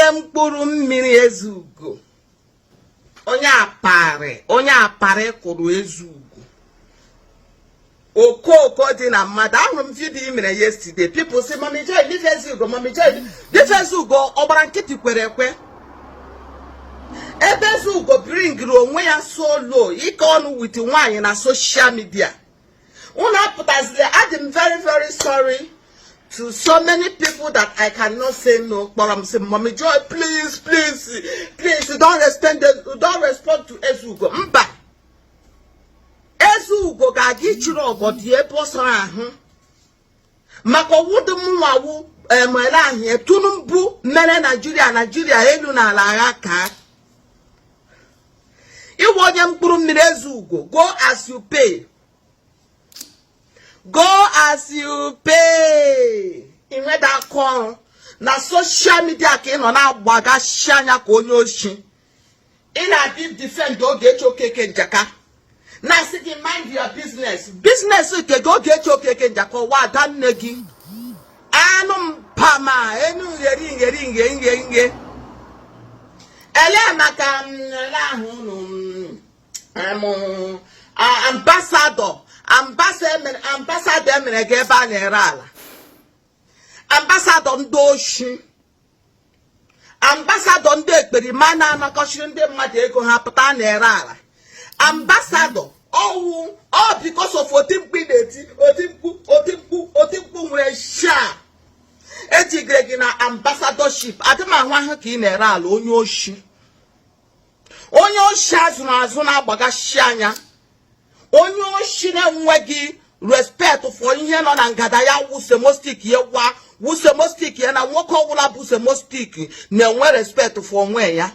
Onye mkpụrụ mmiri, Ezeugo, onye aparị, onye aparị kụrụ, Ezeugo, okooko dị na mmadụ. Ahụrụ m video ị mere yesterday. People say, "Mommy Joy, leave Ezeugo. Mommy Joy, leave Ezeugo." Ọ gbara nkịtị kwere ekwe. Ebe Ezeugo bringiri onwe ya so low ike ọnụ with nwaanyị na social media, unu apụtaziri. Adị m very, very sorry to so many people that I cannot say no. Kpọrọ m sị, "Mommy Joy, please, please, please, don't respond to Ezeugo." Mba, Ezeugo ga-aga ichiri ọgọdị ebe ọ sara ahụ maka ọwụdị mụnwawu emere ahụ. Tinubu mere Naijiria, Naijiria elu na ala agha ka iwe onye mkpụrụ mmiri. Ezeugo, go as you pay, go as you pay. Inweda aka ọrụ na social media ka ị nọ na-agbagashi anya ka onye oshi. Ị na-abịa defend Ogechi Okeke Njaka, na-asị gị, "Mind your business." Business nke gị, Ogechi Okeke Njaka, ụwa ada nne gị, anụ mpama enu ngheri ngheri nghe nghe nghe ele maka ele ahụ unu ambassador, ambassador emere gị ebe a na-ere ala, ambassador ndị oshi, ambassador ndị ekperima na-anakọchiri ndị mmadụ ego ha pụta na-ere ala, ambassador ọwụ ọ because of otimkpu ị na-eti, otimkpu, otimkpu, otimkpu nwere sha ejigere gị na ambassadorship. Adị m ahụ ahụ ka ị na-ere ala, onye oshi, onye oshi azụrụ azụ na-agbagashi anya, onye oshi na-enweghị respect for ihe nọ na ngada ya. Wụ semo stick ya, wa wụ semo stick ya na nwoke ọbụla bụ semo stick na-enwe respect for onwe ya.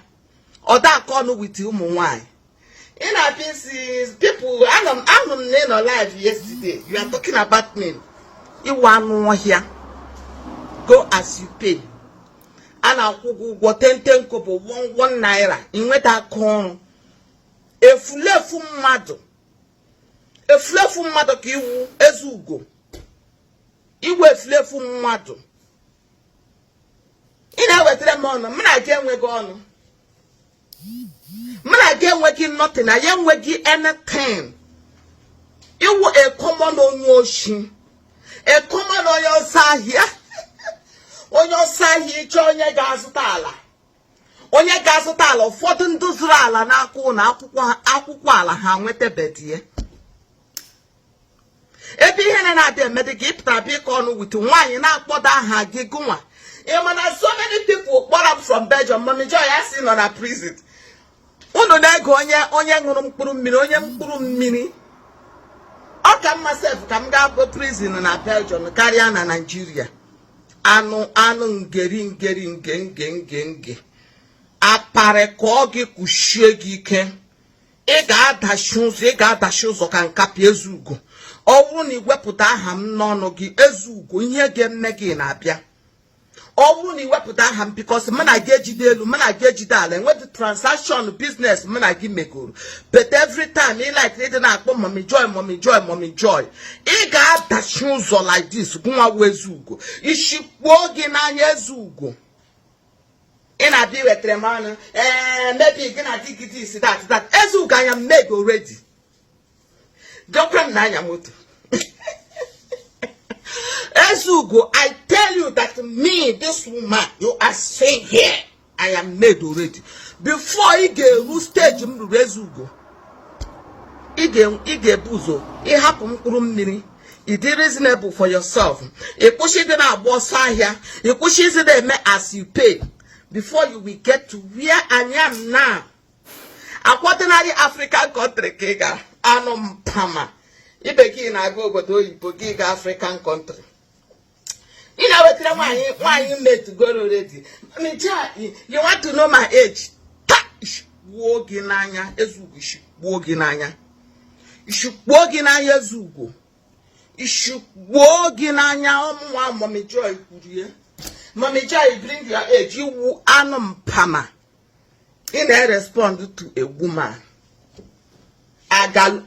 Ọ da ọnụ with ụmụ nwanyị ị na-abịa isi people. Anọ m, ahụrụ m na ị nọ live yesterday, you are talking about me. Ịwụ anụ ọhịa, go as you pay. A na-akwụ gị ụgwọ 10 10 kobo, 1 1 naira. Ịnweta aka ọrụ, efulefu mmadụ, efulefu mmadụ ka iwu. Ezeugo, iwu efulefu mmadụ. Ị na-ewetara m ọnụ, m na gị enweghị ọnụ, mụ na gị enweghị nothing, na ya enweghị anything. Iwu a common onye oshi, a common onye ọsọ ahịa, onye ọsọ ahịa. Ịchọ onye ga-azụta ala, onye ga-azụta ala. Ụfọdụ ndị zụrụ ala n'aka ụlọ akwụkwọ, akwụkwọ ala ha nwetabedie. Ebe ihe na-adị emedị gị, ịpụtara bịa ịkọ ọnụ with nwaanyị na-akpọdo aha gị gụnwa. Ị ma na so many people kpọrọ m from Belgium, "Mommy Joy," ya si nọ na prison. Unu na-ege onye, onye ṅụrụ mkpụrụ mmiri, onye mkpụrụ mmiri. Ọ ka mma sef ka m gaa prison na Belgium karịa na Nigeria. Anụ anụ ngeri ngeri nge nge nge nge aparị kọọ gị, kwuchie gị ike. Ị ga-adachi ụzọ, ị ga-adachi ụzọ ka nkapị. Ezeugo, ọ bụrụ na ị wepụta aha m n'ọnụ gị, Ezeugo, ihe ga-eme gị na-abịa. Ọ bụrụ na ị wepụta aha m, because mụ na gị ejide elu, mụ na gị ejide ala, enwedị transaction business mụ na gị megoro. But every time ị like ịdị na-akpọ "Mommy Joy, Mommy Joy, Mommy Joy," ị ga-adachi ụzọ like this. Gụnwa wụ Ezeugo, isi kpuo gị n'anya. Ezeugo, ị na-abịa iwetara m ọnụ. Ee, maybe gị na di gị this, that, that. Ezeugo, anya m made already. Dọkwa m na-anya moto. Ezeugo, I tell you that me, this woman you are seeing here, I am made already. Before ị ga-eru stage m ruru, Ezeugo, ị ga-ebu ụzọ ịhapụ mkpụrụ mmiri. Ị dị reasonable for yourself. Ị kwụsị ịdị na-agba ọsọ ahịa, ị kwụsị ịdị na-eme as you pay before you will get to where I am now. Akwadonarị African country ka ị ga anụ mpama ibe gị na-aga obodo oyibo, gị ga African country. Ị na-ewetara nwaanyị, nwaanyị metugoro already. You want to know my age? Ta gbuo gị n'anya, Ezeugo. Isi gbuo gị n'anya, isi gbuo gị n'anya, Ezeugo, isi gbuo gị n'anya. Ọmụnwa Mommy Joy kwuru ya. Mommy Joy, bring your age. Iwu anụ mpama, ị na-respond to a woman.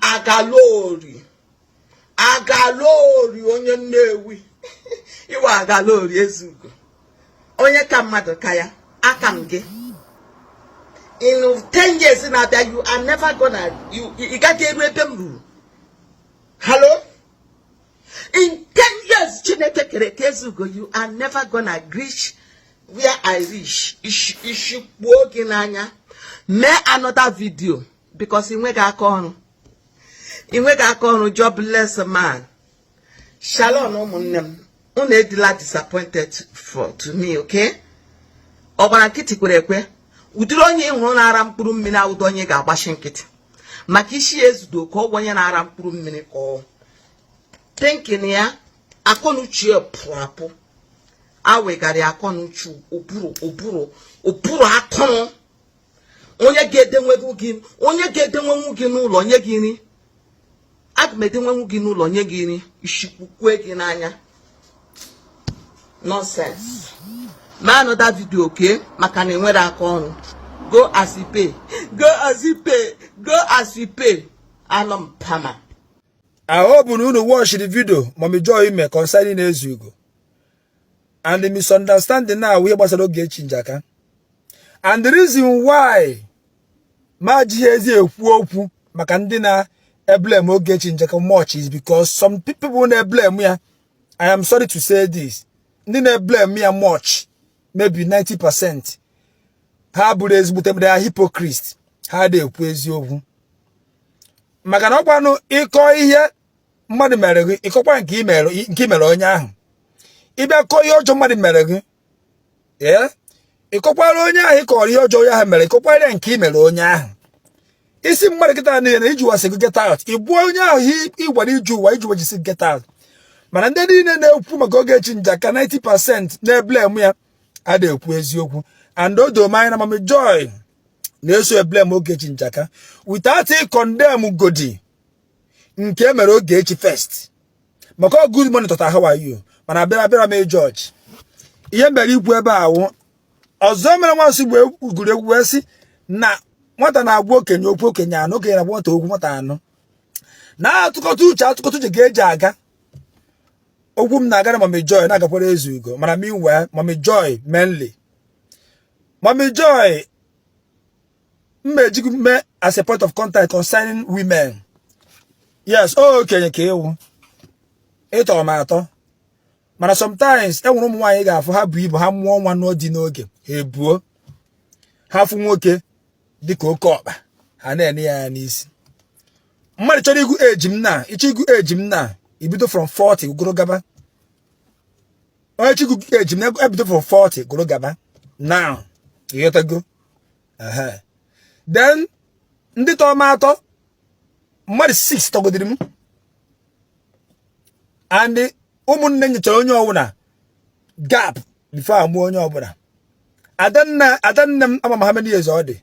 Agalori, agalori, onye Nnewi iwe, agalori. Ezeugo, onye ka mmadụ ka ya. Aka m gị in 10 years na-abịa, you are never gonna, you ị gaghị eru ebe m ruru. Hello, in 10 years Chineke kere eke, Ezugo, you are never gonna reach where I reach. Ishi kpuo gị n'anya. Mee another video because ị nweghị aka ọrụ, ị nweghị aka ọrụ, jobless man. Shalom, ụmụnne m. Unu edila disappointed for to me, okay? Ọ gbara nkịtị kwere ekwe. Ụdịrị onye ị hụrụ na-ara mkpụrụ mmiri awụdo onye ga-agbachi nkịtị maka isi ya ezudo ka ọ onye na-ara mkpụrụ mmiri ka ọ thinking ya akọnuche ya pụrụ apụ. Awegara akọnuche ụbụrụ ụbụrụ ụbụrụ atụrụ. Onye ga-edenwegwu gị, onye ga-edenwenwu gị n'ụlọ nye gị nri, aga m edenwenwu gị n'ụlọ nye gị nri. Ishikwukwe gị n'anya. Nonsense. Mee another video, okay? Maka na enwere aka ọrụ. Go as you pay, go as you pay, go as you pay. Anọ m pama. I hope na unu watch the video Mommy Joy me concerning Ezugo and the misunderstanding now ihe gbasara Ogechi Njaka and the reason why ma jighị ezi ekwu okwu maka ndị na-eblame Ogechi Njaka much is because some people na-eblame ya, I am sorry to say this, ndị na-eblame ya much, maybe 90%, ha bụrụ ezigbote, they are hypocrites. Ha na-ekwu eziokwu maka na ọkwanụ ịkọ ihe mmadụ mere gị, ịkọkwa nke i mere onye ahụ. Ịbịa kọọ ihe ọjọọ mmadụ mere gị, ee, ịkọkwara onye ahụ ịkọrọ ihe ọjọọ onye ahụ mere, ịkọkwara ya nke i mere onye ahụ. Isi mmadụ kịta niile na iji wasị gị get out, ị gbuo onye ahụ ị gwara iji ụwa iji wejisi get out. Mana ndị niile na-ekwu maka Ogechi Njaka, 90% na-eblame ya ada ekwu eziokwu. And o doo m anya na Mommy Joy na-eso eblame Ogechi Njaka without condemn godi nke e mere Ogechi first. Maka ọ good morning tata, how are you? Mana abịara abịara m judge ihe mere ikwu ebe awụ ọzọ mere nwansị gbe gụrụ egwu wee sị na nwata na-agwa okenye okwu, okenye anụ, okenye na-agwa nwata okwu, nwata anụ. Na-atụkọta uche, atụkọta uche ga-eji aga. Okwu m na-aga na Mommy Joy na-agakwara Ezugo, mana meanwhile Mommy Joy, mainly Mommy Joy, mma ejighị mme as a point of contact concerning women. Yes, o okenye ka ewu ịtọrọ m atọ, mana sometimes e nwere ụmụ nwaanyị ga-afụ ha bụ ibu ha mụọ nwa nụọ dị n'oge, ha ebuo ha fụ nwoke dịka oke ọkpa, ha na-ene ya n'isi. Mmadụ chọrọ igwu eji m na ịchọ igwu eji m na ibido from 40 gụrụ gaba. Onye chọ igwu eji m na ebido from 40 gụrụ gaba now, ịghọtago? Then ndị tọrọ m atọ, mmadụ 6 tọgodiri m, and ụmụnne nyechara onye ọbụla gap before amụọ onye ọbụla. Adanne, adanne m, ama m how many years ọ dị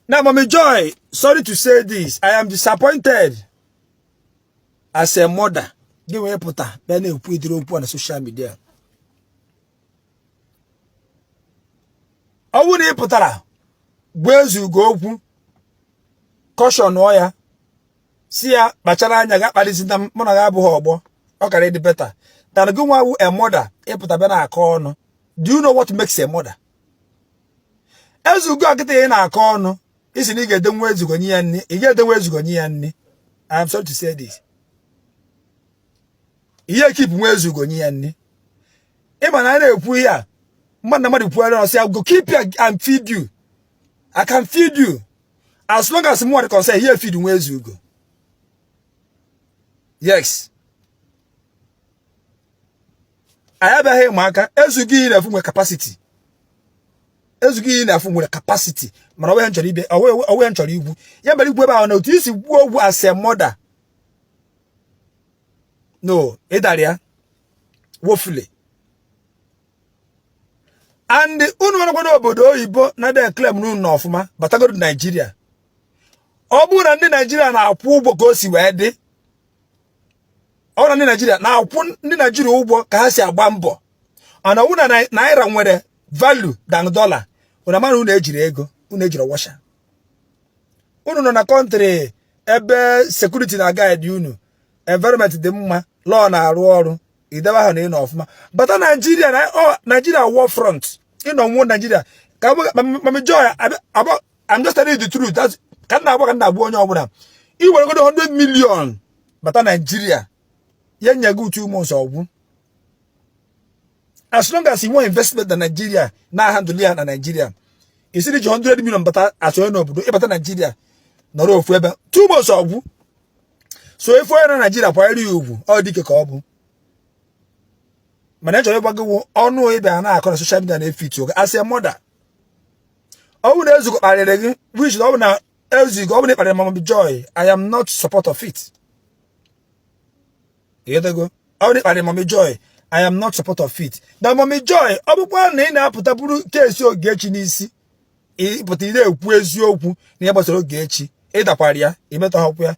na. Mommy Joy, sorry to say this, I am disappointed as a mother. Gị wee pụta bịa na-ekwu ịdịrị okwu na social media, ọ bụrụ na ị pụtara gwa Ezugo okwu, caution ya, si ya kpachara anya ga akparịzi na mụ na ya abụghị ọgbọ, ọ kara ịdị better than gị nwa wu a mother ịpụta bịa na-akọ ọnụ. Do you know what makes a mother? Ezugo akịta ị na-akọ ọnụ isi na ị ga-edenwe Ezugo nye ya nri, ị ga-edenwe Ezugo nye ya nri. I am sorry to say this, ihe ekipụ nwa Ezugo nye ya nri. Ịma na a na-ekwu ihe a, mmadụ na mmadụ kwuara ọsị, I go keep you and feed you. I can feed you as long as mụ dị concern. Ihe feed nwa Ezugo, yes, anyị abịaghị ịma aka. Ezugo iyi na-efu nwere capacity, Ezugo iyi na-efu nwere capacity, mana onwe ya nchọrọ ibe onwe ya nchọrọ igwu ya mere igwu ebe ahụ na otu isi gwuo ogwu as a mother, no, ịdara ya woefully. And unu nọkwa n'obodo oyibo na de claim n'unu na ọfụma, batagodo Naijiria. Ọ bụrụ na ndị Naijiria na-akwụ ụgwọ ka o si wee dị, ọ bụrụ na ndị Naijiria na-akwụ ndị Naijiria ụgwọ ka ha si agba mbọ, ana ọ bụrụ na naira nwere value than dollar, unu amara unu ejiri ego unu ejiri washa. Unu nọ na country ebe security na guide unu, environment dị mma, law na-arụ ọrụ, idebe ahụ na ị nọ ọfụma. Bata Naijiria na Naijiria war front, Ịnọ nwuo Naijiria ka Mami Joy. I'm just telling you the truth. That's ka nna agba, ka nna agba onye ọbụla. Ị weregodo 100 million bata Naijiria, ya nye gị 2 months, ọgwụ. As long as you want investment na Nigeria, na handle ya na Nigeria, isiri ji 100 million bata asonye n'obodo, ịbata Nigeria nọrọ ofu ebe, 2 months, ọgwụ. So ife onye na Nigeria kwanyere ya ugwu, ọ dike ka ọ bụ. Mana echọrọ ịgwa gị wụ ọnụ ịbịa na-akọ na social media na-efit oge as a mother. Ọ bụ na Ezugo kparịrị gị, which ọ bụ na Ezugo, ọ bụ na ịkparịrị Mama Joy, I am not support of it. Ịghọtago? Ọ bụ na ịkparịrị Mama Joy, I am not support of it. Na Mama Joy, ọ bụkwa na ị na-apụta bụrụ case Ogechi n'isi, ịpụta ị na-ekwu eziokwu na ihe gbasara Ogechi, ịdakwara ya, imetọghọkwa ya,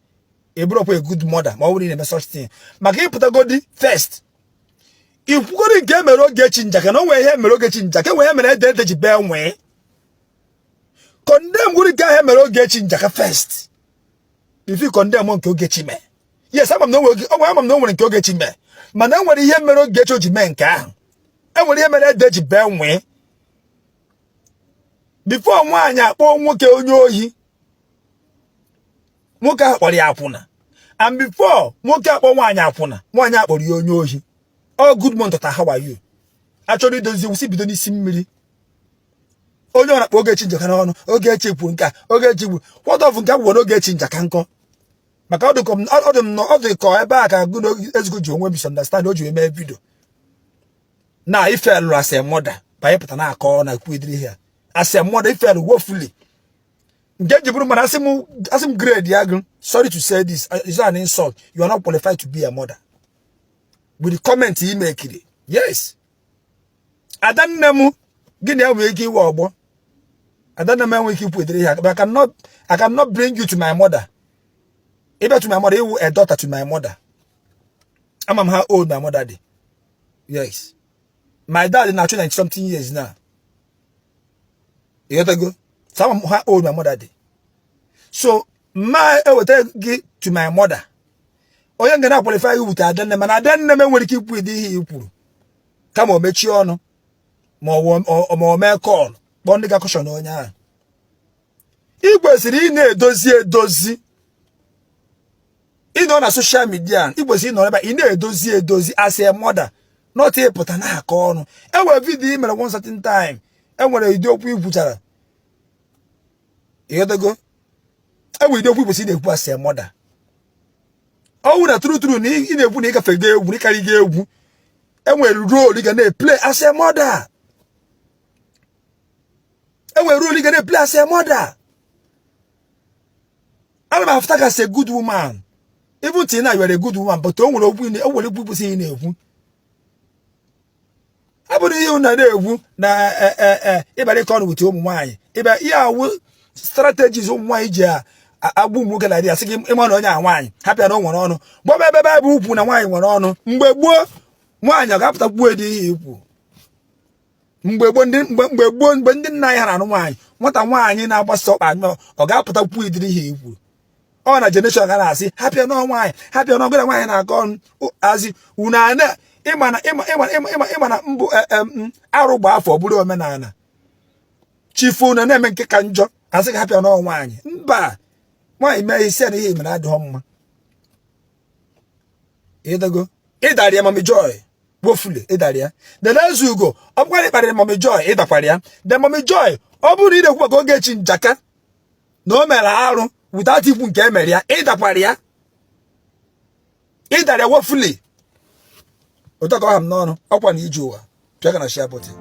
ị bụrụkwa a good mother. Ma ọ bụrụ ị na-eme such thing, maka ịpụtagodi first ikwugoro nke e mere Ogechi Njaka, na o nwere ihe mere Ogechi Njaka, enwere ihe mere ede ede ji bee nwee condemn gwuru nke ahụ mere Ogechi Njaka first before condemn nke Ogechi mee. Yes, ama m na o nwere, ama m na o nwere nke Ogechi mee, mana e nwere ihe mere Ogechi o ji mee nke ahụ. E nwere ihe mere ede ji bee nwee before nwaanyị akpọọ nwoke onye ohi, nwoke ahụ kpọrọ ya akwụna, and before nwoke akpọ nwaanyị akwụna, nwaanyị akpọrọ ya onye ohi. All good month ta, how are you? Achọrọ idozi okwu, si bido n'isi mmiri. Onye ọ na-akpọ Ogechi Njaka n'ọnụ, Ogechi kwuru nke a, Ogechi kwuru what of nke akwụkwọ na Ogechi Njaka nkọ, maka ọ dị m ọ dị ka ebe a ka gụ na Ezugo ji onwe misunderstand, o ji wee mee video na ife lụrụ as a mother banye pụta na-akọ na ekwu ediri ihe as a mother. Ife lụ woefully nke ji bụrụ, mana asị m grade ya gụ. Sorry to say this, it's not an insult, you are not qualified to be a mother with the comment ị mekiri. Yes, adanne m, gịnị enwere ike iwe ọgbọ adanne m enweghị ike ikwu ediri ihe, but I cannot bring you to my mother. Ịbịa to my mother, iwu a daughter to my mother. Ama m how old my mother dị. Yes, my dad na-achụ 90 something years now. Ịghọtago? So ama m how old my mother dị. So mma eweta gị to my mother, onye nga na-akwalify gị wute adanne, mana adanne m enwere ike ikwu ịdị ihe i kwuru, kama o mechie ọnụ ma ọ mee call kpọọ ndị ga-akọshọn onye ahụ. Ị kwesịrị ị na-edozi edozi. Ịnọ na social media, ị kwesịrị ịnọ ebe ị na-edozi edozi as a mother, not ịpụta na-akọ ọnụ. Enwere video ị mere one certain time, enwere ụdị okwu ikwuchara. Ịghọtago? Enwere ụdị okwu i kwesịrị na-ekwu as a mother. Ọ wụ na true true na ị na-ekwu na ịgafe ga egwu, ịkarị ga egwu, enwere role ị ga na-eplay as a mother. Enwere role ị ga na-eplay as a mother. Ana m afụta ka as a good woman. Even till now you are a good woman, but o nwere okwu, o nwere okwu kwesịrị ị na-ekwu. Ọ bụrụ ihe unu na-ekwu na ịbara ịkọ ọnụ wute ụmụ nwaanyị, ịba ihe awụ strategies ụmụ nwaanyị ji agbu ụmụ nwoke na di, asị gị ịma na onye a nwaanyị hapịa na o nwere ọnụ gbọba ebe Baịbụl ukwu na nwaanyị nwere ọnụ. Mgbe gboo, nwaanyị ọ ga-apụta gbuo edi ihe ikwu. Mgbe gboo, ndị mgbe gboo, mgbe ndị nna anyị ha na-anụ nwaanyị, nwata nwaanyị na-agbasa ọkpa, ọ ga-apụta kwuo idiri ihe ikwu. Ọ na generation ga na-asị hapịa nọ nwaanyị, hapịa nọ gụna nwaanyị na-akọ ọnụ azi unu ana ịma na ịma ịma ịma ịma ịma na mbụ arụ gba afọ bụrụ omenala chifu na na-eme nke ka njọ, asị gị hapịa nọ nwaanyị. Mba, nwaanyị mee isi ya na ihe mere adịghọ mma. Ịdago, ịdara ya, Mami Joy, wofule ịdara ya. Then Ezugo, ọ bụkwara ịkparịrị Mami Joy, ịdakwara ya. Then Mami Joy, ọ bụrụ na ị na-ekwu maka Ogechi Njaka na o mere arụ without ikwu nke e mere ya, ịdakwara ya, ịdara ya wofule. Ụtọ ka ọ ha m n'ọnụ ọkwa na ije ụwa pịa na share button.